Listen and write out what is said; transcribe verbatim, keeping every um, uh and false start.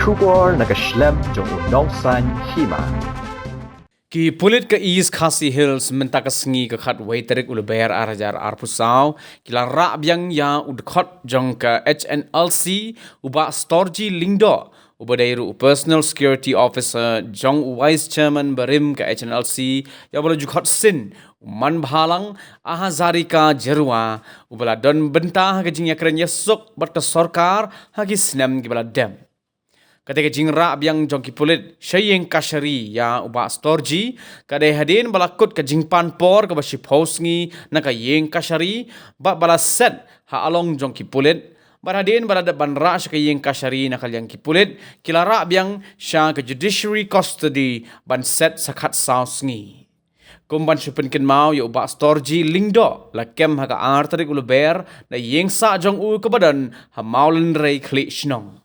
Khubor na ka shlem jong u Nongsaiñ Hima. Ki pulit ka East Khasi Hills mynta ka sngi ka khatwei tarik u Lber ar hajar arphew saw ki la rah biang ïa u dkhot jong ka H N L C, u Bah Storji Lyngdoh, uba dei ruh u Personal Security Officer jong u Vice Chairman barim ka H N L C, ïa uba la ju khot sin u Manbhalang Ahazarika Jyrwa, uba la don bynta ha ka jingïakren ïasuk bad ka sorkar ha ki snem kiba la dep. Kata ka jingrah biang jong ki pulit sha ïing kashari ïa u Bah Storji ka dei hadien ba la kut ka jingpan por kaba shiphew sngi na ka ïing kashari, bad ba la set ha along jong ki pulit, bad hadien ba la dep ban rah sha ka ïing kashari na ka liang ki pulit, ki la rah biang sha ka judiciary custody ban set sa khatsaw sngi. Kum ban shu pynkynmaw ïa u Bah Storji Lyngdoh, la kem ha ka ar tarik u Lber na ïing sah jong u kaba don ha Mawlynrei Khlieh Shnong.